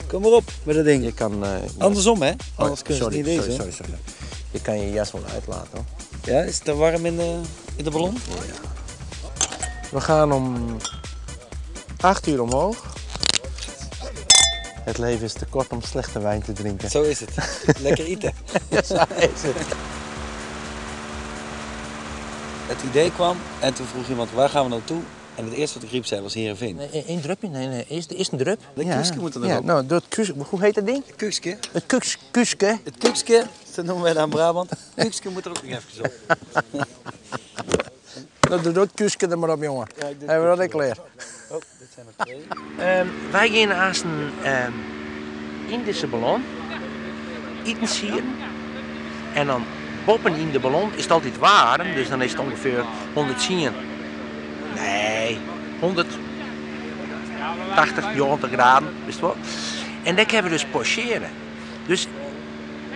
Kom maar op met dat ding. Je kan, Andersom, hè? Oh, Anders kun je het sorry, niet lezen. Sorry, sorry, sorry. Je kan je jas wel uitlaten, hoor. Ja, is het te warm in de ballon? We gaan om 8 uur omhoog. Het leven is te kort om slechte wijn te drinken. Zo is het. Lekker eten. Ja, zo is het. Het idee kwam en toen vroeg iemand, waar gaan we naartoe? En het eerste wat ik riep zei was Heerenveen. Nee, één drupje? Nee, nee. Eerst een drup. De kuske moet er nog ja, op. Nou, door het kus, hoe heet dat ding? Het kuske. Het kuske. Het kuske, zo noemen wij dat in Brabant. Het kuske moet er ook nog even op. Nou, doe dat kuske er maar op, jongen. Ja, ik doe het Hebben we dat kuske klaar. Oh, dit zijn er twee. Wij gaan naast een Indische ballon. Eten sieren. En dan boppen in de ballon is het altijd warm, dus dan is het ongeveer 110. Nee, 180, 90 graden, wist je wel. En dat kunnen we dus pocheren. Dus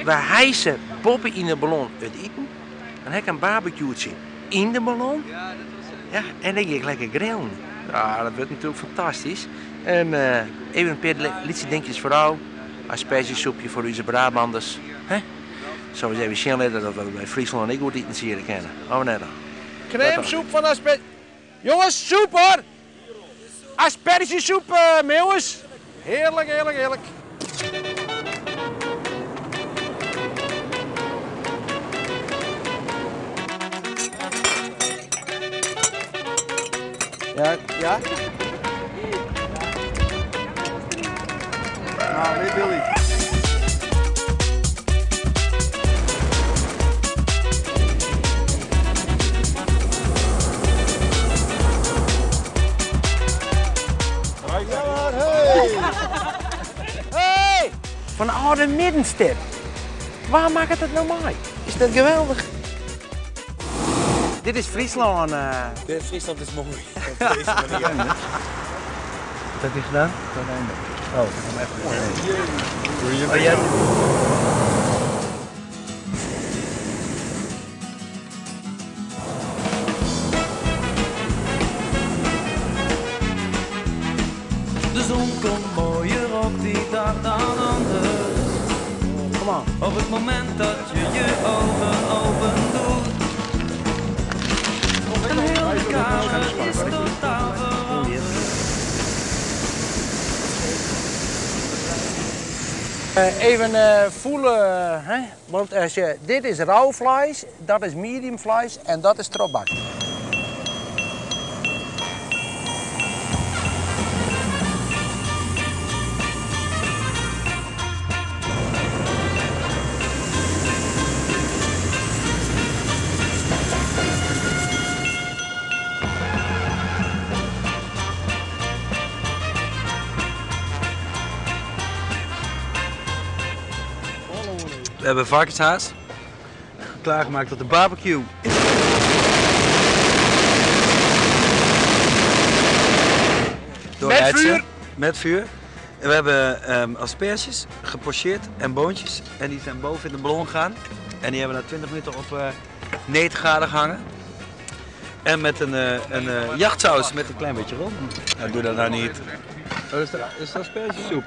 we hijsen boppen in de ballon het eten. Dan heb ik een barbecue'tje in de ballon. Ja, en dan ga ik lekker grillen. Ja, dat wordt natuurlijk fantastisch. En even een paar liedje dingetjes voor jou. Aspergesoepje voor onze Brabanders. Hè? Zo eens even zien laten dat we bij Friesland en ik goed eten zien kennen. Oh, net dan. Crème soep van asperge. Jongens, soep hoor! Aspergesoep, meeuwis. Heerlijk, heerlijk, heerlijk. Ja, ja? Nou, nee, Billy. Hey! Van oude middenstip. Waar maakt het nou mooi? Is dat geweldig? Dit is Friesland. Dit Friesland is mooi. Op deze manier. Wat heb je gedaan? Oh, ik heb hem even. Oh, jij hebt- De zon komt mooier op die dag dan anders. Kom aan. Op het moment dat je je ogen open doet. En heel de kamer is totaal veranderd. Even voelen, hè? Want als je, dit is rauw vlees, dat is medium vlees en dat is trobak. We hebben varkenshaas klaargemaakt op de barbecue. Door Met Rijtse. vuur. Met vuur. En we hebben asperges gepocheerd en boontjes. En die zijn boven in de ballon gegaan. En die hebben na 20 minuten op 90 graden gehangen. En met een jachtsaus met een klein beetje rom. Nou, doe dat nou niet. Oh, is de aspergesoep.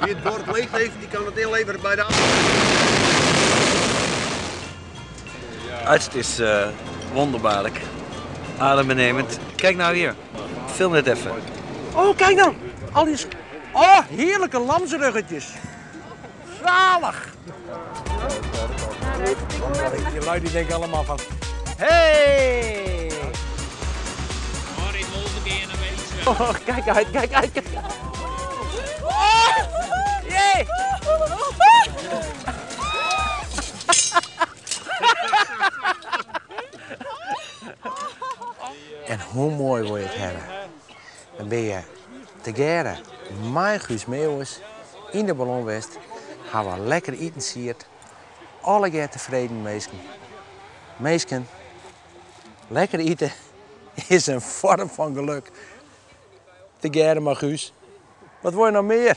Wie het bord leeg heeft, die kan het inleveren bij de ander. Het is wonderbaarlijk. Adembenemend. Kijk nou hier. Film dit even. Oh, kijk dan. Al die oh, heerlijke lamsruggetjes. Zalig. Die lui die denken allemaal van... Hey! Oh, kijk uit, kijk uit, kijk uit. Oh, jee! En hoe mooi wil je het hebben? Dan ben je tegearre met Guus Meeuwis in de Ballonwest. Gaan we lekker eten siert. Alle keer tevreden meesken. Meesken, lekker eten is een vorm van geluk. Tegearre maar Guus. Wat wil je nog meer?